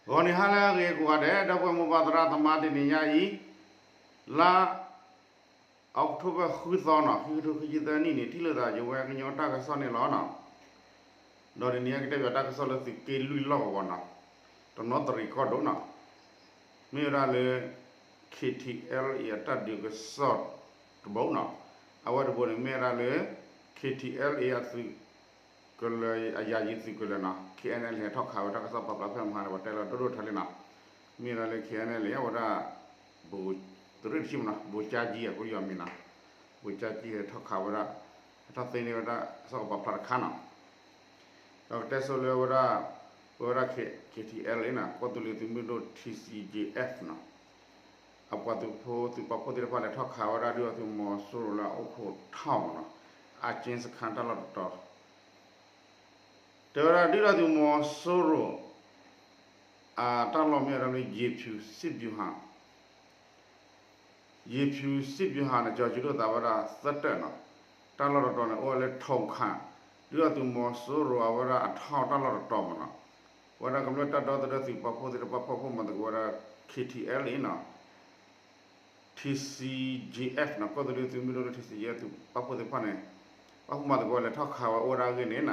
ဂီၤနံၤဟါလၢအဂ့ၤကိးဂၤဒဲး ဒီပုၢ်ဝဲၢ်မိၢ်ပၢ်သရၣ်သမါ တနံၤညါအံၤ လါအီးကထိဘၢၣ်ဃုသီနီၤ ခံကထိခံဆံသၢနံၣ်န့ၣ် ထံၣ်လိာ်သးယဝဲကညီတၢ်ကစီၣ်န့ၣ်လီၤနီၤ. ဒီးတနံၤညါကတဲဘၣ်တၢ်ကစီၣ်လၢသုးက့လွံၢ်လီၢ်ကဝီၤနီၤ တနီသရံၣ်ကီၢ်ဒိၣ်နီၤ မ့ၢ်ဝဲဒၣ်လၢ K T L A အတၢ်ဒုးကစီၣ်တဘိနီၤ အဝဲတဘိန့ၣ်မ့ၢ်ဝဲဒၣ်လၢ K T L A အသုး ကလၢၤအယၤယံၤသုးကလၢၤနီၤ K N L A ဟဲထီၣ်ခးဝဲတၢ်ကစီၣ်ပာ်ဖျါဖဲမဟါန့ၣ် ပှၤတဲလီၤဒိၣ်ဒိၣ်ထီၣ်လံနီၤ မ့ၢ်ဒၣ်လၢ K N L A အဝဲဒၣ် သုးရ့ၣ်တဆံမနီၤ ဘိကၠါကၠံအကိယီၤမံၤနီၤ ဘိကၠါကၠံဟဲထီၣ်ခးဝဲဒၣ် ဟဲထီၣ်သ့န့ၢ်ဝဲဒၣ်စ့ၢ်ကီးပာ်ဖျါတခါနီၤ ဒီးကတဲဆိလၢဝဲဒၣ် ပဝဲဒၣ် K T L A နီၤ ကီၢ်သူလ့ၤသုးမုၢ်ဒိၣ် T C G F နီၤ အပှၤသုးဖိ သုးပာ်ဖှိၣ်သ့ၣ်တဖၣ်လဲၤထီၣ်ခးဝဲဒၣ်ဒုၣ်ဒါသုးမီၤစိရိၤလၢအအိၣ်ခိးထီၣ်မနီၤ အကၠ့စခါတၢ်လီၢ်တတီၤ တဲဝဲဒၣ်ဒုၣ်ဒါသုးမီၤစိရိၤ အတၢ်လီၢ်မ့ၢ်ဝဲဒၣ်လၢ ရေဖြူစစ်ဗျူဟာ ရေဖြူစစ်ဗျူဟာန့ၣ် ကၠီၤစုဒိၣ်သးဝဲဒၣ်သၢတၢၢ်နီၤ တၢ်လီၢ်တတီၤန့ၣ် အိၣ်ဝဲလၢ ထိၣ်ခၣ် ဒုၣ်ဒါသုးမီၤစိရိၤအဝဲဒၣ်အထီၣ်တၢ်လီၢ်တတီၤမနီၤ ဝဲဒၣ်ကမျၢၢ်တၢ်ဒီသဒၢသုးပာ်ဖှိၣ်သ့ၣ်တဖၣ်ပာ်ဖှိၣ်မၤသကိးဝဲဒၣ် K T L A နီၤ T C G F နီၤ ကီၢ်သူလ့ၤသုးမုၢ်ဒိၣ်လၢ T C G F သုးပာ်ဖှိၣ်သ့ၣ်တဖၣ်န့ၣ် ပာ်ဖှိၣ်မၤသကိးလဲၤထီၣ်ခးဝဲအိၣ်ဝဲဒၣ်အဂ့ၢ်န့ၣ်နီၤ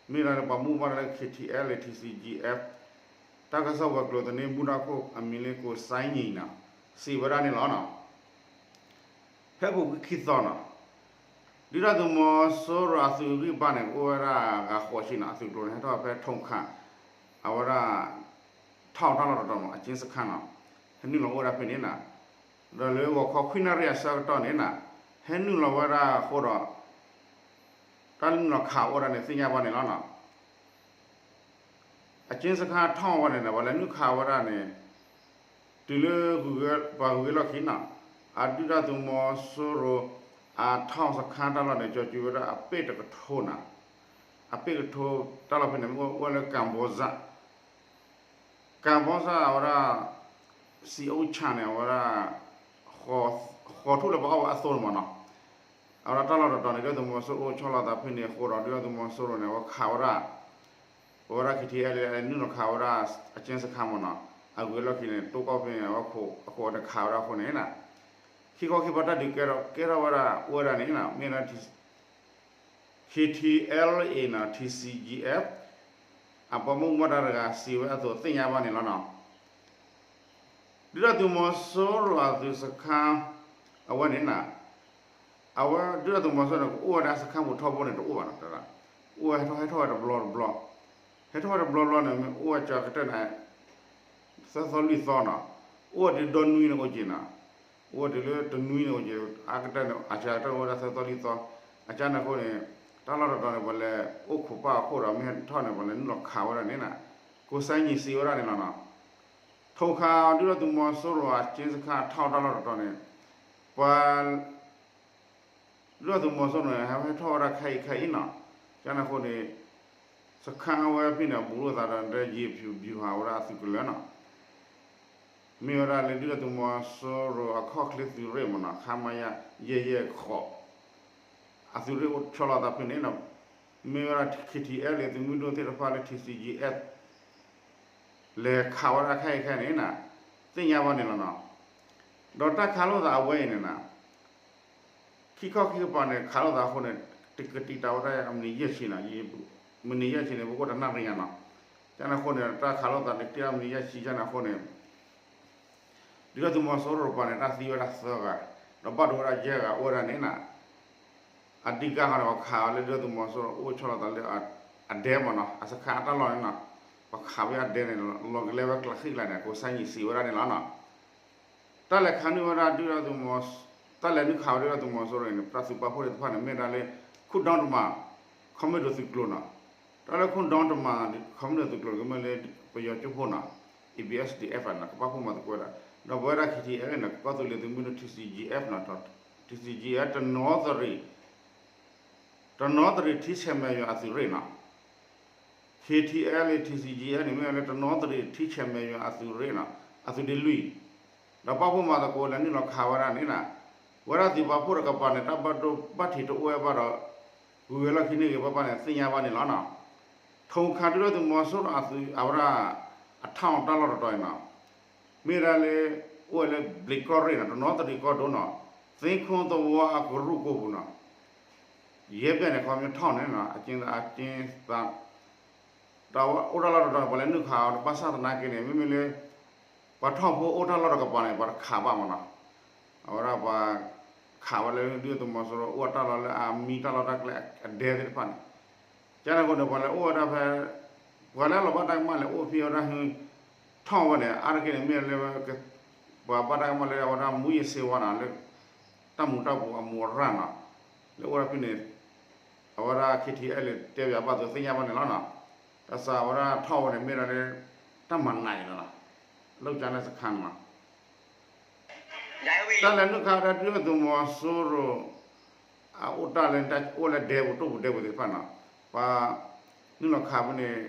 မ့ၢ်ဒၣ်လၢပှၤမူဘၣ်ဒၣ်လၢ K T L A T C G F တၢ်ကစီၣ်ဝဲၤကျိၤသန့မူဒါခိၣ်အမံၤလၢကိးစါနံၤနီၤ စံးဝဲဒၣ်န့ၣ်လီၤနီၤ ဖဲအပူၤကွံာ်ခံသီနီၤ ဒုၣ်ဒါသုးမီၤစိရိၤအသုးဂံၢ်ဘါန့ၣ် ကအိၣ်ဝဲဒၣ်ဂၤဃိးဆံနီၤ အသုးကျိၤန့ၣ် ဟဲထီၣ်ဖဲထိၣ်ခၣ် အဝဲဒၣ် ထီၣ်တၢ်လီၢ်တတီၤနီၤ အကၠ့စခါနီၤ ဟဲနုာ်လီၤအိၣ်ဝဲဒၣ်ဖဲန့ၣ်နီၤ ဒီးလၢဂီၤခီခွံနၣ်ရံၣ်အဆၢကတီၢ်န့ၣ်နီၤ ဟဲနုာ်လီၤဝဲဒၣ်အဃိဒီး တၢ်နုာ်လီၤခးအိၣ်ဝဲဒၣ်န့ၣ် သ့ၣ်ညါဘၣ်န့ၣ်လီၤနီၤ အကၠ့စခါထီၣ်ဝဲန့ၣ်နီၤ ပှၤလဲၤနုာ်ခးဝဲဒၣ်န့ၣ် တုၤလၢပှၤဂုၤဂ့ၤလီၢ်ခံနီၤ အဒုၣ်ဒါသုးမီၤစိရိၤ အထီၣ်စခါတၢ်လီၢ်န့ၣ် ကၠီၤစုဝဲဒၣ်အပ့ၢ်တကထိနီၤ အပ့ၢ်ကထိတၢ်လီၢ်ဖဲန့ၣ် အိၣ်ဝဲလၢကၣ်ဘီစၢ် ကၣ်ဘီစၢ်အဝဲဒၣ် စံးအိၣ်ဆၣ်န့ၣ် အဝဲဒၣ် ဃီၤထူၣ်လၢပှၤအီၣ်ဝဲအသိးန့ၣ်မနီၤ အဝဲဒၣ်တၢ်လီၢ်တတီၤန့ၣ် ဒုၣ်ဒါသုးမီၤစိရိၤအိၣ်ဆီလီၤသးဖဲန့ၣ်အဃိဒီး ဒုၣ်ဒါသုးမီၤစိရိၤန့ၣ် အဝဲခးဝဲဒၣ် ပဝဲဒၣ် K T L A နုာ်လီၤခးဝဲဒၣ် အကၠ့စခါမနီၤ အဂုၤအဂၤလီၢ်ခံန့ၣ် တိၢ်ကီၢ်ဖဲန့ၣ် အဝဲခိးအခိးန့ၣ်ခးဝဲဒၣ်အဃိန့ၣ် ခံခီခံဖီတၢ်ဒုးကဲထီၣ်ဝဲဒၣ်အိၣ်ဝဲဒၣ်န့ၣ် မ့ၢ်ဝဲဒၣ် K T L A T C G F နီၤ T C G F အပှၤမူဘၣ်ဒါတဂၤစံးဝဲအသိးသ့ၣ်ညါဘၣ်န့ၣ်လီၤနီၤ ဒုၣ်ဒါသုးမီၤစိရိၤအသုးစခါ အဝဲန့ၣ်နီၤ အဝဲဒုၣ်ဒါသုးမီၤစိရိၤန့ၣ် ကအိၣ်ဝဲဒၣ်စခါပူၤထီဘိန့ၣ်တအိၣ်ဘၣ်နီၤ တၢ် အိၣ်ဝဲဟဲထီၣ်ဟဲထီၣ်ဝဲတဘျီတဘျီ ဟဲထီၣ်ဝဲတဘျီဘျီန့ၣ် မ့ၢ်အိၣ်ဝဲကၠီၤကတၢၢ်န့ၣ် သၢသီလွံၢ်သီနီၤ အိၣ်ဝဲတုၤဒီနွံန့ၣ်အိၣ်က့ၤနီၤ အိၣ်ဝဲတုၤလၢတနွံန့ၣ်အိၣ်က့ၤ အကတၢၢ်န့ၣ် အကၠီၤကတၢၢ်န့ၣ်အိၣ်ဝဲဒၣ်သၢသီလွံၢ်သီ အကၠါန့ၣ်အဃိန့ၣ် တၢ်လီၢ်တတီၤန့ၣ် ပှၤလဲၤအိၣ်ခိးပာ်အခိၣ်ဒီးမ့ၢ်ဟဲထီၣ်န့ၣ် ပှၤလဲၤနုာ်လီၤခးဝဲဒၣ်န့ၣ်နီၤ ကိးစါနံၤစံးဝဲဒၣ်န့ၣ်လီၤနီၤ ထိၣ်ခါ ဒုၣ်ဒါသုးမီၤစိရိၤအကၠ့စခါထီၣ်တၢ်လီၢ်တတီၤန့ၣ် ပှၤ ဒုၣ်ဒါသုးမီၤစိရိၤန့ၣ် ဟဲထီၣ်ဝဲဒၣ်ခဲအံၤခဲအံၤနီၤ ကၠါန့ၣ်အဃိန့ၣ် စခါဝဲဖဲန့ၣ် ဘူးလိာ်သးဒီး ရေဖြူဗျူဟာ ဝဲဒၣ်အသုးကလၢၤနီၤ မ့ၢ်ဝဲဒၣ်လၢဒုၣ်ဒါသုးမီၤစိရိၤအခီၣ်ချ့သုးရ့ၣ်မနီၤ ခမရ ယဲၢ်ယဲၢ်ဃိး အသုးရ့ၣ်အိၣ်ဆီလီၤသးဖဲန့ၣ်နီၤ မ့ၢ်ဝဲဒၣ် K T L A သုးမုၢ်ဒိၣ်သ့ၣ်တဖၣ်လၢ T C G F လဲၤခးဝဲဒၣ်ခဲအံၤခဲအံၤန့ၣ်နီၤ သ့ၣ်ညါဘၣ်န့ၣ်လီၤနီၤ ဒီးတၢ်ခးလိာ်သးအဝဲအံၤန့ၣ်နီၤ ခံခီခံကပၤန့ၣ် ခးလိာ်သးအဃိန့ၣ် တကတံာ်တာ်ဝဲဒၣ်မံးနံးယဲၢ်ဆံနီၤ မံးနံးယဲၢ်ဆံန့ၣ် ပကအိၣ်တနၣ်ရံၣ်ညါနီၤ ကၠါန့ၣ်အဃိန့ၣ် တၢ်ခးလိာ်သးန့ၣ် တကတံာ်တာ်မံးနံးယဲၢ်ဆံ ကၠါန့ၣ်အဃိန့ၣ် ဒုၣ်ဒါသုးမီၤစိရိၤတကပၤန့ၣ် တၢ်သံဝဲဒၣ်သၢဂၤ ဒီးဘၣ်ဒိဝဲဒၣ်ယဲၢ်ဂၤအိၣ်ဝဲဒၣ်န့ၣ်နီၤ အဓိကဃီန့ၣ် ပှၤခးဝဲလၢဒုၣ်ဒါသုးမီၤစိရိၤအိၣ်ဆီလီၤသးလၢ အဒဲမနီၤ အစခါအတၢ်လီၢ်န့ၣ်နီၤ ပှၤခးဝဲအဒဲန့ၣ် လီၤကလဲဝဲကျးဃံကျးန့ၣ် ကိးစါနံၤစံးဝဲဒၣ်န့ၣ်လီၤနီၤ တၢ်လဲၤခးနုာ်ဝဲဒၣ်ဒုၣ်ဒါသုးမီၤ တၢ်လဲၤနုာ်ခးဝဲဒၣ်ဒုၣ်ဒါသုးမီၤစိရိၤန့ၣ် ပှၤသုးပာ်ဖှိၣ်သ့ၣ်တဖၣ်န့ၣ် မ့ၢ်ဝဲဒၣ်လၢ ခိၣ်ဒီတမၤ ခီမ့ၢ်ဒိၣ်သုးကျိၤနီၤ တၢ်လၢခိၣ်ဒီတမၤ ခီမ့ၢ်ဒိၣ်သုးကျိၤန့ၣ် ကမ့ၢ်လၢပယီၤကၠိဖိနီၤ A B S D F နီၤ ကပာ်ဖှိၣ်မၤသကိးဝဲဒၣ် ဒီးပဝဲဒၣ် K T L A န့ၣ် ကီၢ်သူလ့ၤသုးမုၢ်ဒိၣ် T C G F နီၤ T C G F တနီသရံၣ် တနီသရံၣ်ထံဆဲးမဲာ်ယွၤအသုးရ့ၣ်နီၤ K T L A T C G F န့ၣ် မ့ၢ်ဝဲလၢတနီသရံၣ်ထံဆဲးမဲာ်ယွၤအသုးရ့ၣ်နီၤ အသုးဒ့လွံၢ် ဒီးပာ်ဖှိၣ်မၤသကိးလဲၤနုာ်လီၤခးဝဲဒၣ်န့ၣ်နီၤ ဝဲဒၣ်သုးပာ်ဖှိၣ်တကပၤန့ၣ် တၢ်ဘၣ်ဒိဘၣ်ထံးတအိၣ်ဝဲဘၣ်ဒီး ဂုၤဂဲၤလီၢ်ခံန့ၢ်ဂ့ၤဘၣ်ဘၣ်န့ၣ် သ့ၣ်ညါဘၣ်န့ၣ်လီၤနီၤ ထိၣ်ခါဒုၣ်ဒါသုးမီၤစိရိၤအသုး အဝဲဒၣ် အထီၣ်တၢ်လီၢ်တတီၤအံၤနီၤ, မ့ၢ်ဒၣ်လၢ အိၣ်ဝဲလၢဘျံးကီၢ်ရ့ၣ်နီၤ, တနီသရံၣ်ကီၢ်ဒိၣ်နီၤ, သ့ၣ်ခိၣ်သဝီအကရူၢ်ကိၢ်ပူၤနီၤ, ယဲၢ်ဘျဲၣ်န့ၣ် ခီဖျိထီၣ်န့ၣ်နီၤ, အက့သး တၢ်အိၣ်တၢ်လီၢ်တတီၤန့ၣ် ပှၤလဲၤနုာ်ခးအီၤ ဘၣ်ဆၣ်သနာ်က့န့ၣ် မ့မ့ၢ်လၢ ပှၤထီၣ်ဖိအိၣ်တၢ်လီၢ်တကပၤန့ၣ် ပှၤတခးဘၣ်မးနီၤ, အဝဲဒၣ်ပှၤ ခးဝဲလၢဒုၣ်ဒါသုးမီၤစိရိၤ အိၣ်အတၢ်လီၢ်လၢအမံတၢ်လီၢ်တၢ်ကျဲအဒဲသ့ၣ်တဖၣ်န့ၣ်, ကန့ၣ်အဃိန့ၣ် ပှၤလဲၤအိၣ်ဝဲဒၣ်ဖဲ ပှၤလၢအလီၤဘၣ်တၢ်ကမၣ်လဲၤအိၣ်ဖဲအဝဲဒၣ်ဟု ထီၣ်ဝဲန့ၣ် အါတက့ၢ်န့ၣ် မ့ၢ်လၢ ပှၤဘၣ်တၢ်ကမၣ်လၢအဝဲဒၣ် မူးယစ်ဆေးဝါးနီၤ, လၢ တၢ်မူၤတၢ်ဘှီးအမူးအရၣ်နီၤ, လၢအိၣ်ဒၣ်ဖဲန့ၣ် အဝဲဒၣ် ခ့ထံအဲလ် တဲပၠးဘၣ်သိးသ့ၣ်ညါဘၣ်န့ၣ်လီၤနီၤ, တၢ်စးဝဲဒၣ်ထီၣ်ဝဲန့ၣ် မ့ၢ်ဒၣ်လၢ တၢ်မၤနးအံၤလီၤနီၤ, လီၢ်ကၠါလၢစခါန့ၣ်လီၤ တၢ်လဲၤနုာ်ခးဝဲဒၣ်ဒုၣ်ဒါသုးမီၤစိရိၤ အအိၣ်တၢ်လၢ အိၣ်လၢဒဲပူၤ တိၢ်ပူၤဒဲပူၤသ့ၣ်တဖၣ်နီၤ, ပှၤ နုာ်လီၤခးဖဲန့ၣ်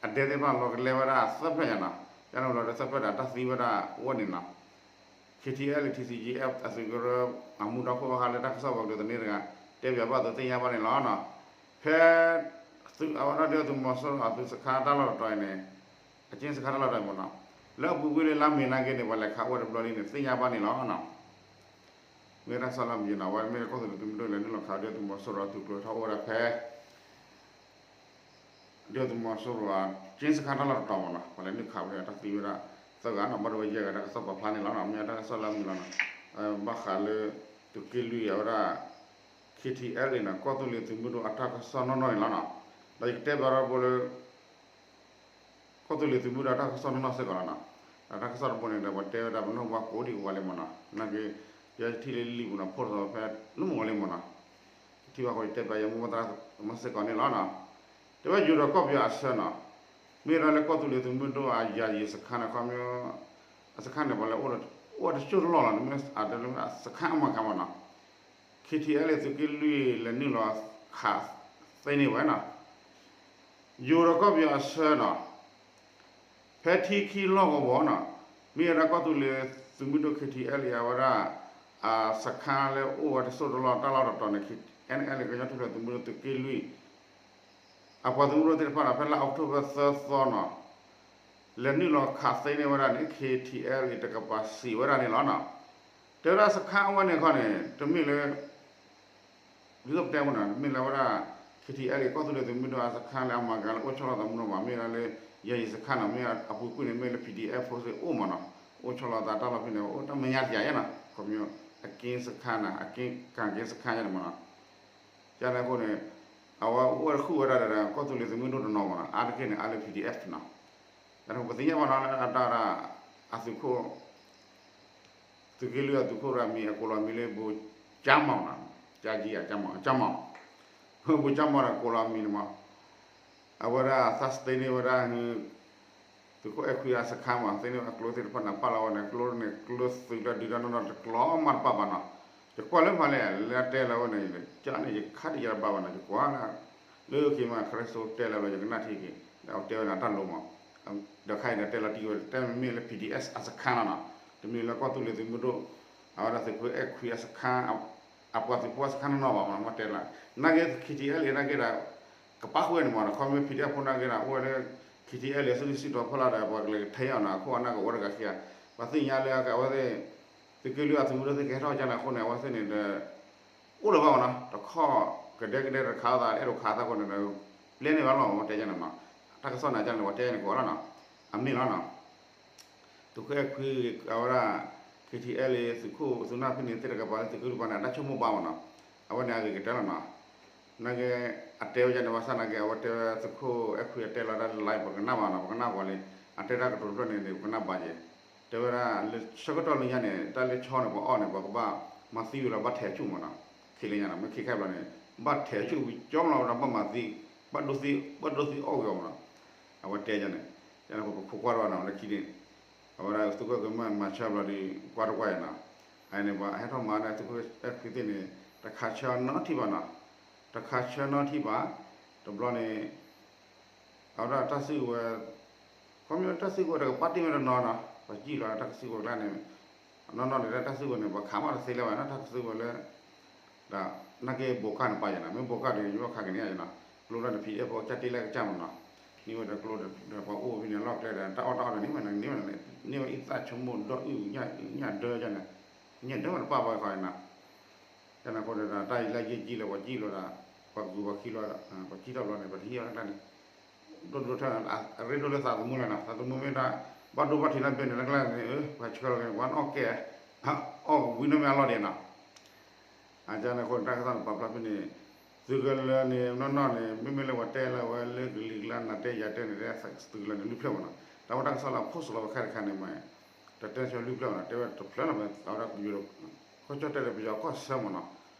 အဒဲသ့ၣ်တဖၣ်လီၤကလဲဝဲဒၣ်သၢဖျၢၣ်ညါနီၤ, ကန့ၣ်လီၤဒီးသၢဖျၢၣ်ဒီးတၢ်သံဝဲဒၣ်အိၣ်ဝဲန့ၣ်နီၤ, ခ့ထံအဲလ် ထံဆံကၠံအသုးကရၢ အမူဒါခိၣ်ဟါလၢတၢ်ကစီၣ်ပှၤကတိၤသန့တဂၤ တဲပၠးဘၣ်သိးသ့ၣ်ညါဘၣ်န့ၣ်လီၤနီၤ, ဖဲ သုးအဝဲဒၣ်ဒုၣ်ဒါသုးမီၤစိရိၤအသုးစခါတၢ်လီၢ်တတီၤအံၤန့ၣ် အက့စခါတၢ်လီၢ်တတီၤအံၤမ့ၢ်နီၤ, လၢအပူၤကွံာ်လၢလါမ့ၤနာ်က့န့ၣ် ပှၤလဲၤခးအိၣ်ဝဲတဘျီလံန့ၣ် သ့ၣ်ညါဘၣ်န့ၣ်လီၤနီၤ, မ့ၢ်တၢ်ကစီၣ်လၢမုၢ်ယ့ၤနီၤ, အဝဲမ့ၢ်လၢကီၢ်သူလ့ၤသုးမုၢ်ဒိၣ်လဲၤနုာ်လီၤခးဒုၣ်ဒါသုးမီၤစိရိၤအသုးကျိၤထီၣ်အိၣ်ဝဲဒၣ်ဖဲ ဒုၣ်ဒါသုးမီၤစိရိၤအက့စခါတၢ်လီၢ်တတီၤမ့ၢ်နီၤ, ပှၤလဲၤနုာ်ခးဝဲဒၣ်တၢ်သံဝဲဒၣ်သၢဂၤနီၤ, ဘၣ်ဒိဝဲယဲၢ်ဂၤတၢ်ကစီၣ်ပာ်ဖျါန့ၣ်လီၤနီၤ, မ့ၢ်တၢ်ကစီၣ်လၢမုၢ်လီၤနီၤ, ဘၣ်ဃးလၢ သုးက့လွံၢ်အဝဲဒၣ် ခ့ထံအဲလ်နီၤ, ကီၢ်သူလ့ၤသုးမုၢ်ဒိၣ်အတၢ်ကစီၣ်နီၢ်နီၢ်န့ၣ်လီၤနီၤ, ဒီးယကတဲဘၣ်ဒီးဘိလၢ ကီၢ်သူလ့ၤသုးမုၢ်ဒိၣ်အတၢ်ကစီၣ်နီၢ်နီၢ်စ့ၢ်ကီးလီၤနီၤ, ဒီးတၢ်ကစီၣ်တဘိန့ၣ်ဒီး ပှၤတဲဝဲဒၣ်ပနီၢ်ဘၣ်ကိးဒံကိးဂၤလံမ့ၢ်နီၤ, နာ်က့ ယထံၣ်လၢလံာ်ပူၤနီၤ ဖိတသီဖဲလၢမုၢ်ဂီၤလံမ့ၢ်နီၤ, ယထံၣ်ဘၣ်ဃိယတဲပၠးယမိၢ်ပှၢ်သရၣ်မးစ့ၢ်ကီးန့ၣ်လီၤနီၤ, တဲဝဲယိၤဒီးကီၢ်ပယီၤအဆၢနီၤ, မ့ၢ်ဒၣ်လၢကီၢ်သူလ့ၤသုးမုၢ်ဒိၣ်အယၤယံၤစခါန့ၣ် ခီဖျိ အစခါန့ၣ် ပှၤလဲၤအိၣ်တစိၢ်တလီၢ်လီၤ, မ့ၢ်အတလၢအစခါအမၤကၤမ့ၢ်နီၤ ခ့ထံအဲလ် သုးက့လွံၢ် လဲၤနုာ်လီၤခးသ့န့ၢ်ဝဲနီၤ, ယိၤဒီးကီၢ်ပယီၤအဆၢနီၤ, ဖဲထံခံလီၢ်ကဝီၤနီၤ, မ့ၢ်ဝဲဒၣ်ကီၢ်သူလ့ၤသုးမုၢ်ဒိၣ် ခ့ထံအဲလ် အဝဲဒၣ် အစခါလၢအိၣ်ဝဲတစိၢ်တလီၢ်တၢ်လီၢ်တတီၤန့ၣ် ခ့ထံအဲလ် ကညီထူၣ်ဖျဲးသုးမုၢ်ဒိၣ်သုးက့လွံၢ် အပှၤသုးမုၢ်ဒိၣ်သ့ၣ်တဖၣ်နီၤ ဖဲလါအီးကထိဘၢၣ်သၢသီနီၤ လဲၤနုာ်လီၤခးသ့န့ၢ်ဝဲဒၣ်န့ၣ် ခ့ထံအဲလ် တကပၤစံးဝဲဒၣ်န့ၣ်လီၤနီၤ, တဲဝဲဒၣ်စခါအဝဲန့ၣ်ခီန့ၣ် တမ့ၢ်လၢ ဒ်သိးပတဲမ့ၢ်နီၤ တမ့ၢ်လၢဝဲဒၣ် ခ့ထံအဲလ် ကီၢ်သူလ့ၤသုးမုၢ်ဒိၣ်အစခါလၢအမၤကၤလၢအိၣ်ဆီလီၤသးမုၢ်နီၤဘၣ် မ့ၢ်ဒၣ်လၢ ယၤယံၤစခါနီၤ မ့ၢ်အပူၤကွံာ်န့ၣ် မ့ၢ်လၢ ပီၣ်ဒံၣ်အဲၣ် ဖိစ့ၣ်အိၣ်မ့ၢ်နီၤ အိၣ်ဆီလီၤသးတၢ်လီၢ်ဖဲန့ၣ် အိၣ်တၢ်မဲာ်ညါတယၤယဲနီၤ ခီပညီ အက့စခါနီၤ အက့ကၤက့စခါယဲန့ၣ်မ့ၢ်နီၤ ကန့ၣ်အဃိန့ၣ် အဝဲအိၣ်ဝဲတဃုာ်ဝဲဒၣ်ဒီး ကီၢ်သူလ့ၤသုးမုၢ်ဒိၣ်တနီၤမ့ၢ်နီၤ အါတက့ၢ်န့ၣ် အါလၢ ပီၣ်ဒံၣ်အဲၣ် နီၤ တၢ်န့ၣ်ပသ့ၣ်ညါဘၣ်နီၤလၢအတၢ်ဒၣ် အသုးခိၣ် သုးက့လွံၢ်အသုးခိၣ်တဂၤမံၤအကိးလီၤမံၤလၢ ဘိကၠါမီၤနီၤ ကၠါကၠံအကၠါမီၤ ကၠါမီၤ ဘိကၠါမီၤဒီးကိးလီၤမံၤန့ၣ်မး အဝဲဒၣ်သးသ့န့ၢ်ဝဲဒၣ် သုးခိၣ်အဲၣ်ခွံအစခါမး သ့န့ၢ်အကျိသ့ၣ်တဖၣ်န့ၣ် ပာ်လီၤဝဲန့ၣ် ကျိန့ၣ် ကျိသုးလၢဒုးတၢ်နီၢ်နီၢ်တကျိမးတပာ်ဘၣ်နီၤ ယကွၢ်လၢမၤလဲၣ် လၢအတဲလီၤဝဲန့ၣ် ကန့ၣ် ယခါတယၤတဘၣ်ဘၣ်နီၤ ယကွၢ်လၢ လၢခံမး ခရံစိတဲလီၤလီၤ ယကနၣ်ထံက့ၤ ဒီးအတဲဝဲန့ၣ်တၢ်လိၤမး ဒီးခါအံၤန့ၣ်တဲလီၤတံၢ်ဝဲ တဲမ့မ့ၢ်လၢ ပီၣ်ဒံၣ်အဲၣ် အစခါနီၤနီၤ တမ့ၢ်လၢကီၢ်သူလ့ၤသုးမုၢ်ဒိၣ် အဝဲဒၣ်သုးခိၣ်အဲၣ်ခွံအစခါ အပှၤသုးဖိအစခါနီၢ်နီၢ်ဘၣ်မး မ့ၢ်တဲလီၤ နာ်က့ ခ့ထံအဲလ် နာ်က့ဒီး ကပာ်ဃုာ်ဝဲန့ၣ်မးနီၤ ခီမ့ၢ် ပီၣ်ဒံၣ်အဲၣ် ဖိနာ်က့ဒီး အိၣ်ဝဲလၢ ခ့ထံအဲလ် အစုဒုၣ်စုတီၤဖီလာ်ဒီး ပှၤကလဲၤကထဲအီၤနီၤ အခိၣ်အနၢ်ကအိၣ်တဂၤခံဂၤ ပှၤသ့ၣ်ညါလၢအဝဲသ့ၣ် သုးက့လွံၢ်အသုးမုၢ်ဒိၣ်သ့ၣ်ကဟဲထီၣ်ကန့ၣ်အဃိန့ၣ် အဝဲသ့ၣ်န့ၣ်ဒီး အိၣ်လၢၤဘၣ်မးနီၤ တခီ ကဒဲကဒဲတခးအသး အဲၣ်ဒိးခးအသးအဃိန့ၣ်ဒီး ပျဲန့ၢ်ဘၣ်လီၤ ပတဲယဲန့ၣ်မး တၢ်ကစီၣ်န့ၣ် ကန့ၣ် ပှၤတဲယဲန့ၣ်ကအိၣ်လီၤနီၤ အမ့ၢ်လီၤနီၤ သုးခိၣ်အဲၣ်ခွံ အဝဲဒၣ် ခ့ထံအဲလ် သုးခိၣ်သုးနၢ်ဖဲန့ၣ်သ့ၣ်တကပၤလၢသုးက့လွံၢ်ပၤန့ၣ် အတၢ်ဆိကမိၣ်ဘၣ်မးနီၤ အဝဲန့ၣ်အဂ့ၤကတၢၢ်လီၤနီၤ နာ်က့ အတဲဝဲယဲန့ၣ် ဘၣ်ဆၣ်နာ်က့ အဝဲတဲဝဲသုးခိၣ်အဲၣ်ခွံအတဲလီၤတၢ်လၢ live ပကနၣ်ဘၣ်နီၤ ပကနၣ်ပှၤလံ အတဲတၢ်ကတိၤတဖျၢၣ်န့ၣ် ပကနၣ်ဘၣ်က့ၤ တဲဝဲဒၣ်လၢဆၢကတီၢ်လၢညါန့ၣ် တၢ်လၢဆီန့ၣ် ပှၤအီၣ်န့ၣ် ပှၤကဘၣ်မၤသံဝံၤလီၤ ဘၣ်ထဲးဆူၣ်မးနီၤ ခံလၢညါနီၤ မ့ၢ်ခံခါဘျီန့ၣ် ဘၣ်ထဲးဆူၣ်ဝံၤကၠီမးလီၤ ဒီးဘၣ်မၤသံ ဘၣ်ဒိသံ ဘၣ်ဒိသံအီၣ်ဝံၤအီၤမးနီၤ အဝဲတဲယဲန့ၣ် ယဲန့ၣ်ပခိးကွၢ်တဘၣ်နီၤ လၢခံန့ၣ် အဝဲဒၣ်သုးခိၣ်အဲၣ်ခွံမၤဆၢဘျီဒီး ကွၢ်တကွၢ်အံၤနီၤ အန့ၣ် ပှၤဟဲထီၣ်မၤန့ၣ် သုးခိၣ်အဲၣ်ခွံသ့ၣ်န့ၣ် တခးဆၢအီၤနီတထံၣ်ဘၣ်နီၤ တခးဆၢနီတထံၣ်ဘၣ် တဘျီန့ၣ် အဝဲဒၣ်တၢ်စုကဝဲၤ ခီမ့ၢ်တၢ်စုကဝဲၤတကပၤတ့ၢ်ဝဲတနီၤနီၤ ပှၤစံၣ်လီၤတၢ်စုကဝဲၤကျါန့ၣ် နီၢ်နီၢ်န့ၣ် တၢ်စုကဝဲၤန့ၣ် ပှၤခးမးတသ့လၢၤဘၣ်နီၤ တၢ်စုကဝဲၤလၢ ဒီးနာ်က့ဘိးကၢ်န့ၣ်ပာ်ယဲနီၤ မ့ၢ်ဘိးကၢ်ဒီး ယဘၣ်ခးကန့ၢ်ယဲနီၤ ကျိလၢန ပီၣ်ဒံၣ်အဲၣ် ဖိကစၢ်တ့လၢကစၢ်မးနီၤ န့ၢ်ဝဲဒီးကျိဒီးပှၤအိၣ်ဖဲန့ၣ် အလီၢ်ကျဲဒီး တၢ်အီၣ်တၢ်အီဒီးန့ၢ်ဝဲန့ၣ် န့ၢ်ဝဲန့ၣ် န့ၢ်ဝဲအံသၣ်ဆိကမိၣ်ဒီးအုၣ်ညၣ်ဒၢယန့ၣ်, ညၣ်ဒၢဝဲတပာ်ဘၣ်ခီန့ၣ်နီၤ. ယန့ၣ်အဃိဒီး တၢ်အံၤလၢယဲၢ်ကံလၢပှၤကံလီၤဒီး ပှၤကူၤပှၤခံလီၤ, ပှၤကံထီၣ်ဘျီန့ၣ် ပတဟံးအီၤတၢ်န့ၣ် ဒိၣ်ဒိၣ်ထၢၣ် အရ့ဒိၣ်လၢသးသမူလီၤနီၤ. သးသမူမ့ၢ်တၢ် ဘၣ်ဒိဘၣ်ထံးတၢ်ဘဲန့ၣ် လၢကျါန့ၣ် ပှၤဆှၢလီၤက့ၤ ပှၤအီၣ်ကဲ အီၣ်ဝံၤနီၢ်မ့ၢ်အလီၢ်ဒံးနီၤ. အကန့ၣ်အဃိန့ၣ် တၢ်ကစီၣ်န့ၣ် ပာ်ဖျါဖဲန့ၣ် သုးကလၢၤန့ၣ် နီၢ်နီၢ်န့ၣ် မ့မ့ၢ်လၢပှၤတဲလၢဝဲလၢကလံၤကျါနၤတဲယၤတဲန့ၣ် သုးကလၢၤန့ၣ် လွံၢ်ဖျၢၣ်မ့ၢ်နီၤ. တၢ်ဝဲတၢ်ကစီၣ်လၢအ post လီၤဝဲခဲတခါန့ၣ်မ့ၢ် တတဲဆၢလွံၢ်ဖျၢၣ်မ့ၢ်နီၤ, တဲဝဲတဖျၢၣ်လီၤမ့ၢ် အဝဲဒၣ် ခီၣ်ဆၢတဲဒီးပယီၤကီၢ်ဆၢမ့ၢ်နီၤ.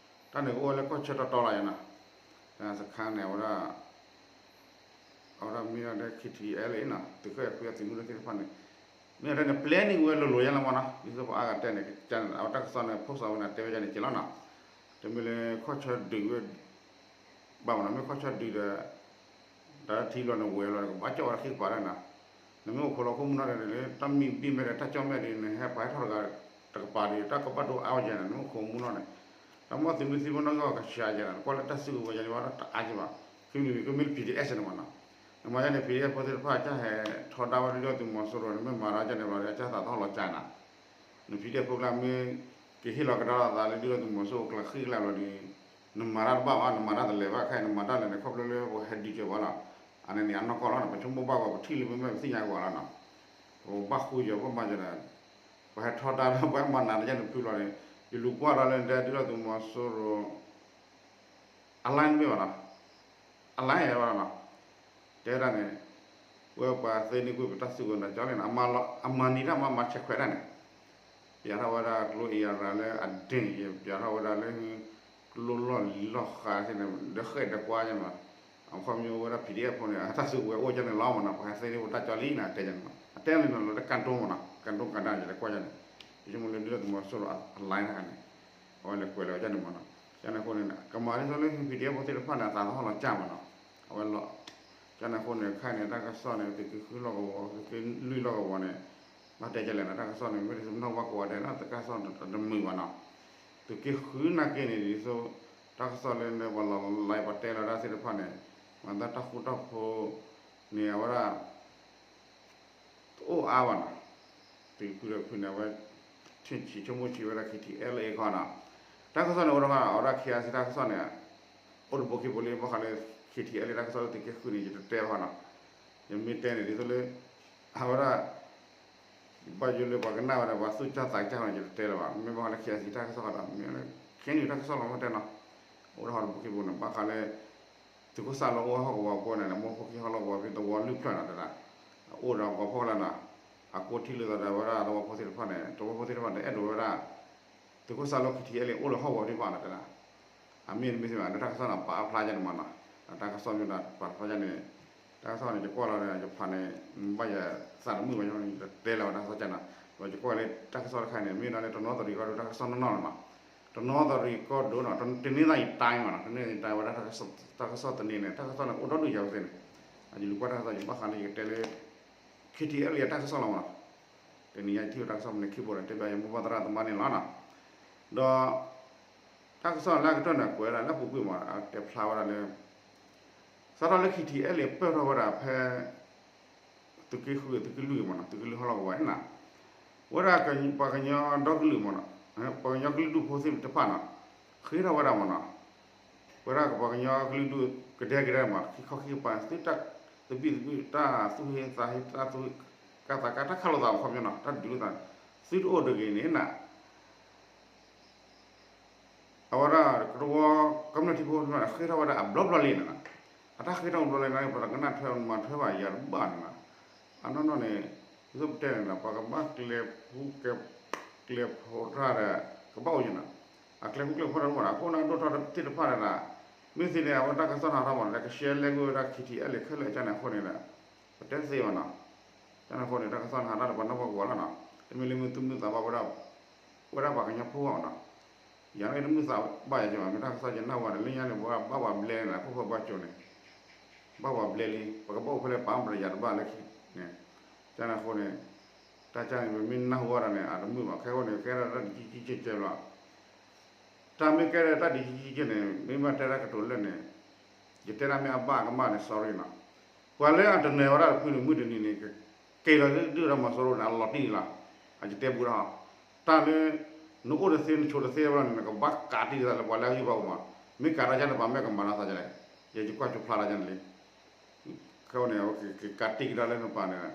တၢ်န့ၣ်ကအိၣ်ဝဲလၢကီၢ်ဆၢတီတီလီၤယၤနီၤ. တၢ်စခါန့ၣ် အဝဲဒၣ် အဝဲဒၣ်မ့ၢ်ဒၣ်လၢ ခ့ထံအဲလ့နီၤ, သုးခိၣ်အဲၣ်ခွံအသုးမုၢ်ဒိၣ်သ့ၣ်တဖၣ်န့ၣ် မ့ၢ်ဒၣ်န့ၣ် planning ဝဲလိၤလိၤယါလီၤမ့ၢ်နီၤ. ဒ်သိးပှၤအါဂၤတဲန့ၣ် ကန့ၣ် အဝဲတၢ်ကစီၣ်န့ၣ် post ဝဲန့ၣ် တဲဝဲယါန့ၣ်က့လီၤနီၤ. တမ့ၢ်လၢခီၣ်ဆၢဒုးဝဲ ဘၣ်မ့ၢ်နီၤ, မ့ၢ်ခီၣ်ဆၢဒုးဒီး တၢ်ထံလီၤန့ၣ်ဝဲလီၤ ကဘၣ်ကၠီၣ်ဝဲဒၣ်ခံကပၤဒၣ်နီၤ. နမ့ၢ်အိၣ်ခိးလီၤခိၣ်မုၢ်နီၢ်န့ၣ် တၢ်မံဘံၣ်မဲာ်ဒီး တၢ်ကၠီၣ်မဲာ်ဒီး နဟဲပှၤဟဲထီၣ်တဂၤတကပၤဒီး တၢ်ကဘၣ်ဒိအါဝဲယဲန့ၣ် နမ့ၢ်အိၣ်ခိးမုၢ်နီၢ်န့ၣ် တၢ်မ့ၢ်သုးမုၢ်သံၣ်ဘိနီၢ်ကီၢ်ကဆါယဲန့ၣ် ကွၢ်လၢတၢ်စုကဝဲၤယဲန့ၣ် ဘၣ်ဒီးတအါက့ဘၣ်. ခဲမုၢ်နံၤကမ့ၢ်လၢ ပီၣ်ဒံၣ်အဲၣ်န့ၣ်မ့ၢ်နီၤ, နမၤယဲန့ၣ် ပီၣ်ဒံၣ်အဲၣ်ဖိသ့ၣ်တဖၣ် ကၢ်ဟဲထီဒါဝဲဒၣ်ဒုၣ်ဒါသုးမီၤစိရိၤန့ၣ် မ့ၢ်မၤဒီးယဲန့ၣ်ဘျီဒီး ကၢ်သးသဟီၣ်လီၤကၢ်နၤ န ပီၣ်ဒံၣ်အဲၣ်ဖိကျါမ့ၢ် ကဟ့ၣ်လီၤကဒါလိာ်သးလၢဒုၣ်ဒါသုးမီၤစိရိၤကျါဃံကျါဘျီဒီး နမၤတၢ်တဘၣ်ဘၣ်, နမၤတၢ်တလဲၤဘၣ်ခဲအံၤ နမၤတၢ်လဲၤန့ၣ် ခီဖျိလၢပဟဲဒုးကဲပှၤလီၤ. အန့ၣ်န့ၣ် အနီၢ်ကီၢ်လီၤနီၤ, ပဆိကမိၣ်ဘၣ်ကွၢ် ပထံၣ်လၢပမ့ၢ်ပသ့ၣ်ညါကွၢ်လီၤနီၤ, ပဘၣ်ဃုယီၤ ပဘၣ်မၤယီၤဒီး ပှၤဟဲထီဒါဒီး ပှၤဟဲမၤနးတယဲန့ၣ်ဖုဘျီန့ၣ် ယလူၤကွၢ်ဒီးလၢဒုၣ်ဒါသုးမီၤစိရိၤ အလါန့ၣ်မ့ၢ်ဘၣ်နီၤ, အလါယဲဘၣ်နီၤ, တဲဝဲဒၣ်န့ၣ် ဝဲပှၤသ့န့ၢ်ကွံာ်ပတၢ်စုကဝဲၤဒီးကၠီလံနီၤ, အမၤနံၤတၢ်မၤမၤဆဲးခွဲးတၢ်န့ၣ် ပျးထီၣ်ဝဲဒၣ်ကျိအ့ၤရၤလၢအဒ့ၣ်, ပျးထီၣ်ဝဲဒၣ်လၢ ကျိလီၢ်လံၤလီၢ်ဃာ်သ့ၣ်န့ၣ် ဒီးဃဲၣ်ဒီးကွါယဲနီၤ, အခီပညီဝဲဒၣ် ပီၣ်ဒံၣ်အဲၣ်ဖိန့ၣ် အတၢ်စုကဝဲၤအိၣ်ကၠီန့ၣ်လီၤမ့ၢ်နီၤ, ပှၤဟဲသ့န့ၢ်ပတၢ်ကၠီလံနီၤ တဲယဲနီၤ, အတဲန့ၣ်နီၤ လီၤလၢကၣ်ဒိမ့ၢ်နီၤ, ကၣ်ဒိကၣ်ဒါယဲဒီးကွၢ်ယဲန့ၣ်, ယဆိကမိၣ်လၢဒုၣ်ဒါသုးမီၤစိရိၤအလါန့ၣ်န့ၣ် အဝဲလဲၤကွဲးလီၤကၠီန့ၣ်မ့ၢ်နီၤ, ကၠီန့ၣ်အဃိန့ၣ် ကမၤဒ်သိးလၢ ပီၣ်ဒံၣ်အဲၣ်ဖိသ့ၣ်တဖၣ်န့ၣ် အသးသဟီၣ်လီၤကၢ်မ့ၢ်နီၤ, အဝဲလီၤ ကၠီန့ၣ်အဃိန့ၣ် ခဲအံၤန့ၣ် တၢ်ကစီၣ်န့ၣ် သုးက့ဃုလီၢ်ကဝီၤ သုးက့လွံၢ်လီၢ်ကဝီၤန့ၣ် ဘၣ်တဲကလဲၣ်နီၤ, တၢ်ကစီၣ်န့ၣ် မ့ၢ်တသုးမုၢ်ထီၣ်ဘၣ်ကိးဂၤဒဲးနီၤ, တၢ်ကစီၣ်တမုာ်ဘၣ်နီၤ, သုးက့ဃုနာ်က့န့ၣ် ဒ်သိး တၢ်ကစီၣ်လၢပှၤလီၤလးပှၤတဲလီၤတၢ်သ့ၣ်တဖၣ်န့ၣ် မၤသးတၢ်ဃူတၢ်ဖိးန့ၣ် အဝဲဒၣ် တအိၣ်အါဘၣ်နီၤ, သုးက့ဃုဒီးဖုန့ၣ် အဝဲ ဆ့ၣ်ဆံးဆိကမိၣ်ဆံးဝဲဒၣ် ခ့ထံအဲလ့အခီနီၤ, တၢ်ကစီၣ်န့ၣ်အိၣ်ဒီး အဝဲဒၣ် ခ့အါစံ တၢ်ကစီၣ်န့ၣ် အိၣ်တဘိခံဘိလံ, ဘၣ်ဃးလၢ ခ့ထံအဲလ့ တၢ်ကစီၣ်လၢသုးက့ဃုန့ၣ် ယတတဲဘၣ်နီၤ, ယမ့ၢ်တဲန့ၣ် ဒ်သိးလၢ အဝဲဒၣ် ဘၣ်ယိၣ်လၢပှၤကနၣ်ဝဲဒီး ပှၤသူၣ်ကၢ်သးကၢ်ဝဲန့ၣ် ယတတဲလၢၤဘၣ်, မ့ၢ်ဘၣ်ဃးလၢ ခ့အါစံ တၢ်ကစီၣ်ဃီဒီး မ့ၢ်လၢ ခ့နုာ် တၢ်ကစီၣ်လီၤမ့ၢ်တဲနီၤ, အိၣ်ဒီးဟီၣ်တဘိခံဘိန့ၣ် ဘၣ်ဃးလၢ သုးခိၣ်စၢ်လီၤအိၣ်ဟီၣ်ကဝီၤအဃိန့ၣ် မိၢ်ဖိခံဟီၣ်လီၢ်ကဝီၤဖဲသဝီလွံၢ်ဖျၢၣ်နီၤတဲဒၣ်, အိၣ်ဒီးအကီၢ်ဖီလာ်နီၤ, အကိးထံၣ်လိာ်သးဒီးဝဲဒၣ်သဝီဖိသ့ၣ်တဖၣ်န့ၣ် သဝီဖိသ့ၣ်တဖၣ်န့ၣ် အဲၣ်ဒိးဝဲဒၣ် သုးခိၣ်စၢ်လီၤ ခ့ထံအဲလ့ အိၣ်လၢဟီၣ်ကဝီၤဒံးဘၣ်နီၤတဲဒၣ်, အမ့ၢ်တမ့ၢ်သ့ၣ်မး လၢတၢ်ကစီၣ်န့ၣ် ပာ်ဖျါယဲန့ၣ်မးနီၤ, တၢ်ကစီၣ်မ့ၢ်ဒၣ်ပာ်ဖျါယဲန့ၣ် တၢ်ကစီၣ်န့ၣ် ယကွၢ်လီၤဒီး ယဖးန့ၣ် ဘၣ်ယသးတမုာ်ဘၣ်ယဲန့ၣ် ယတတဲလၢၤဘၣ်တၢ်ကစီၣ်ကၢ်နီၤ, ဒီးယကွၢ်လၢတၢ်ကစီၣ်တခါန့ၣ် မ့ၢ်ဒၣ်လၢတနီသရံၣ်ကီၢ်ဒိၣ်တၢ်ကစီၣ်နီၢ်နီၢ်လီၤနီၤ, တနီသရံၣ်ကီၢ်ဒိၣ်နီၤ, တနင်္သာရီတိုင်းမးနီၤ, တနင်္သာရီတိုင်းဝဲဒၣ် တၢ်ကစီၣ်တနံၤန့ၣ် တၢ်ကစီၣ်န့ၣ် အိၣ်ဒီဒူၣ်ယၤဝဲသ့ၣ်န့ၣ်, ယလူၤကွၢ်တၢ်ကစီၣ် ယဘၣ်ဃးလၢယကတဲလၢ ခ့ထံအဲလ့ တၢ်ကစီၣ်လီၤမးနီၤ, တနံၤညါယထံၣ်ဝဲတၢ်ကစီၣ်မနုၤခံဘိဒီး တဲဘၣ်ယမိၢ်ပၢ်သရၣ်သမါန့ၣ်လီၤနီၤ, ဒီး တၢ်ကစီၣ်လၢအကတၢၢ်န့ၣ် ကွဲးဝဲဒၣ်လၢအပူၤကွံာ်မး တဲဖျါဝဲဒၣ်လၢ စးထီၣ်လၢ ခ့ထံအဲလ့ ပၢၢ်ထီၣ်ဝဲဒၣ်ဖဲ သုးက့ဃု သုးက့လွံၢ်မးနီၤ, သုးက့လွံၢ်ဟီၣ်လီၢ်ကဝီၤန့ၣ်နီၤ, ဝဲဒၣ်ပှၤကညီဒီကလုာ်မးနီၤ, ပှၤကညီကလုာ်ဒူၣ်ဖိသ့ၣ်တဖၣ်နီၤ, ဃ့ထီၣ်ဝဲဒၣ်မးနီၤ, ဝဲဒၣ်ပှၤကညီကလုာ်ဒူၣ်ကဒဲကဒဲမး ခံခီခံကပၤ သုတၢ်သဘံၣ်သဘုၣ် တၢ်သူၣ်ဟ့သးဟ့ တၢ်သူၣ်ကၢ်သးကၢ် တၢ်ခးလိာ်သးအခီပညီနီၤ, တၢ်ဒုးလိာ်သး သုတအိၣ်တဂ့ၤန့ၣ်နီၤ အဝဲဒၣ်ကတဝီ ကမျၢၢ်ထံဖိကီၢ်ဖိန့ၣ် ဃ့ထီၣ်ဝဲဒၣ်အဘျီဘျီလံန့ၣ်နီၤ, အတၢ်ဃ့ထီၣ်ဘျီလံန့ၣ် ပှၤတကနၣ်ထွဲမၤထွဲဘၣ်ယၤတဘၣ်န့ၣ်နီၤ, အနီၢ်နီၢ်န့ၣ် ဒ်သိးပတဲန့ၣ်နီၤ ပှၤကဘၣ်ကျဲၤဖူကျဲၤ ကျဲၤဖီတၢ်ဒီး ကဘၣ်အိၣ်ယဲနီၤ, အကျဲၤဖူကျဲၤဖီတၢ်တအိၣ်ဘၣ်နီၤ, အဃိန့ၣ်ဒိၣ်ထီၣ်သ့ၣ်တဖၣ်န့ၣ်ဒီး မ့ၢ်သ့န့ၣ် အဝဲတၢ်ကစီၣ်ဟးထီၣ်မးနီၤ ကရှဲလဲကွံာ်ဝဲဒၣ် ခ့ထံအဲလ့ ခဲလၢာ်ကန့ၣ်အဃိန့ၣ်ဒီး ပတဲသ့ဘၣ်နီၤ, ကန့ၣ်အဃိန့ၣ် တၢ်ကစီၣ်န့ၣ် ဟးထီၣ်ဒီးပှၤနီၢ်ပှၤကဝီၤလီၤနီၤ, တမ့ၢ်လၢမ့ၢ်သူၣ်မုာ်သးဘၣ်ဝဲဒၣ် ဝဲဒၣ်ပှၤကညီဖိဘၣ်နီၤ, ယၤန့ၣ်တမုာ်သးဘၣ်ယၤက့ဘၣ် မ့ၢ်တၢ်ကစီၣ်ယနၢ်ဟူဘၣ်န့ၣ် လၢညါန့ၣ် ပှၤဘၣ်ပှၤဘျဲၣ်န့ၣ် ခိၣ်ဖၢဘၣ်ကၠိန့ၣ် ဘၣ်ပှၤဘျဲၣ်လံ ပကဘၣ်အိၣ်ဖဲလဲၣ်ပာ်မတယၤတဘၣ်လၢခံန့ၣ်, ကန့ၣ်အဃိန့ၣ် တၢ်ကန့ၣ် ပမ့ၢ်နၢ်ဟူဘၣ်ဒီးန့ၣ် အတမုာ်ဘၣ် ခဲအံၤန့ၣ် ကဲထီၣ်တၢ်ဒံးကံကံကဲကဲဘျီ, တၢ်မ့ၢ်ကဲထီၣ်တၢ်ဒံးကံကံကဲန့ၣ် မ့ၢ်ဘၣ်တဲတၢ်ကတိၤလၢာ်န့ၣ် ယတဲတၢ်မ့ၢ်အဘၣ်ကမၣ်န့ၣ် sorry နီၤ, ပှၤလၢအတနၢၤဝဲဒၣ်တဖုန့ၣ် မုၢ်တနံၤန့ၣ် ကက့ၤလီၤဒုၣ်ဒါသုးမီၤစိရိၤန့ၣ် အလီၤတံၢ်လီၤ. အယတဲဘူးဒီး တၢ်လၢ နအိၣ်တသ့နဆိးတသ့ဝဲန့ၣ် နကဘၣ်ကးတံၢ်ကသးလၢပှၤလၢအဂံၢ်ဘါပူၤမး, မ့ၢ်ကးတၢ်ယါန့ၣ် ပှၤမ့ၢ်ကမၤလီၤသးဒ်လဲၣ်, ယဲယကွၢ်ကၠိဖျါလီၤယါန့ၣ်လံ. ခဲအံၤန့ၣ် ကးတံၢ်ကဒါလၢနပၤန့ၣ်,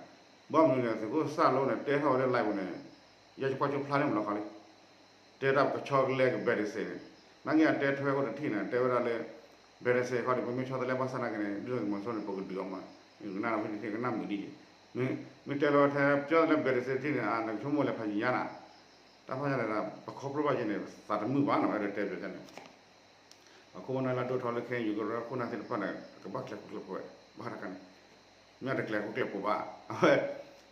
ဘၣ်မနုၤလဲၣ် သုးခိၣ်စၢ်လိန့ၣ် တဲထီၣ်ဝဲလၢ live ပူၤန့ၣ်, ယဲယကွၢ်ကၠိဖျါလၢမလီၤဃီလံ. တဲဒၣ်ပကဆီတလဲက ဘဲးဒစဲးန့ၣ်, နာ်က့အတဲထွဲအိၣ်တထံၣ်န့ၣ် တဲဝဲဒၣ်လၢ ဘဲးဒစဲးဃီဒီး ပမ့ၢ်ဆီတလဲဘၣ်ဆၣ်နာ်က့န့ၣ် ဒုၣ်ဒါသုးမီၤစိရိၤန့ၣ် ပကဒုးအီၤမး, ကနၣ်ဖဲန့ၣ်ကနၣ်မုာ်ဒ်ယံၤ, မ့ၢ်တဲလီၤထဲ ပဆီတလဲဘဲးဒစဲးထံၣ်န့ၣ် နကဆိကမိၣ်လဲၤဖးယံၤညါနၤ, တၢ်ဖၣ်ညါန့ၣ် ပခီဖျိဘၣ်က့န့ၣ် သးတမုာ်ဘၣ်နီၤ အဲၣ်ဒိးတဲပျီန့ၣ် အခိၣ်ပနၢ်လၢဒိၣ်ထီၣ်လၢခဲအံၤ ယူၤကရၢခိၣ်နၢ်သ့ၣ်တဖၣ်န့ၣ် ကဘၣ်ကျဲၤခိၣ်ကျဲၤပူၤဝဲ, ဘၣ်တခါန့ၣ်, မ့ၢ်တကျဲၤခိၣ်ကျဲၤပူၤဘၣ်, အဝဲ,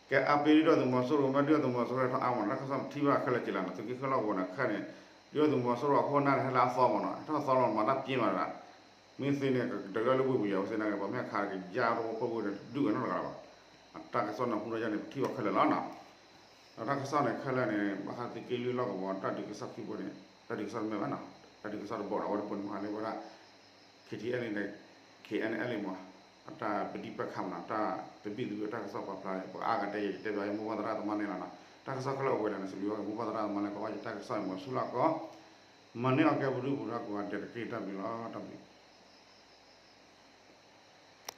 ကဲအါပ့ၤဒုၣ်ဒါသုးမီၤစိရိၤ မ့ၢ်ဒုၣ်ဒါသုးမီၤစိရိၤထီၣ်အါမးနီၤ တၢ်ကစီၣ်ထံၣ်ဘၣ်ခဲလၢာ်က့ၤလီၤနီၤ သုးက့ခံလီၢ်ကဝီၤန့ၣ် ခဲန့ၣ်, ဒုၣ်ဒါသုးမီၤစိရိၤအခိၣ်ပနၢ်န့ၣ် ဟဲလၢအသီမးနီၤ ဟဲထီၣ်သီလီၤမး တၢ်ပျ့ၤမးတဂၤ, မ့ၢ်သ့န့ၣ် ကဒုးလၢလၢဝ့ၢ်ပူၤယၤ ဝဲသ့ၣ်နာ်က့ ပှၤမ့ၢ်အခးကယါတဝီဖိပူၤန့ၣ် တဒုးဝဲနီတဂၤလၢၤဘၣ်, အတၢ်ကစီၣ်နၢ်ဟူထီၣ်ယါန့ၣ် ပထံၣ်ဘၣ်ခဲလၢာ်လီၤနီၤ ဒီးတၢ်ကစီၣ်န့ၣ်ခဲလၢာ်န့ၣ် ဘၣ်ဃးသုးက့လွံၢ်လီၢ်ကဝီၤ တၢ်ဒုးကစီၣ်ခံဘိန့ၣ် တၢ်ဒုးကစီၣ်တမ့ၢ်ဘၣ်နီၤ, တၢ်ဒုးကစီၣ်တဘီဒီး အဝဲတပိာ်မုၣ်ဟးလၢဝဲဒၣ် ခ့ထံအဲလ်အ့ န့ၣ် ခ့အဲလ်အ့လ့မး, အတၢ်ပဒံၣ်ပၢၢ်ခါမးနီၤ တၢ်သဘံၣ်သဘုၣ်အတၢ်ကစီၣ်ပာ်ဖျါ ပှၤအါဂၤတဲယဲ ယတဲဘၣ်ယဲ မိၢ်ပၢ်သရၣ်သမါန့ၣ်လီၤနီၤ, တၢ်ကစီၣ်ခဲလၢာ်အိၣ်ဝဲလၢန့ၣ် စံးဘျုးဘၣ်က့ၤမိၢ်ပၢ်သရၣ်သမါလၢ ကဘၣ်ယတၢ်ကစီၣ်အံၤမး ဆူလီၢ်ကီး မၤန့ၢ်အီၣ်ကဲပဒုၣ်ပဒါကိးဂၤဒဲးတက့ၢ် တၢ်ဘျုးလီၤ တၢ်ဘျုး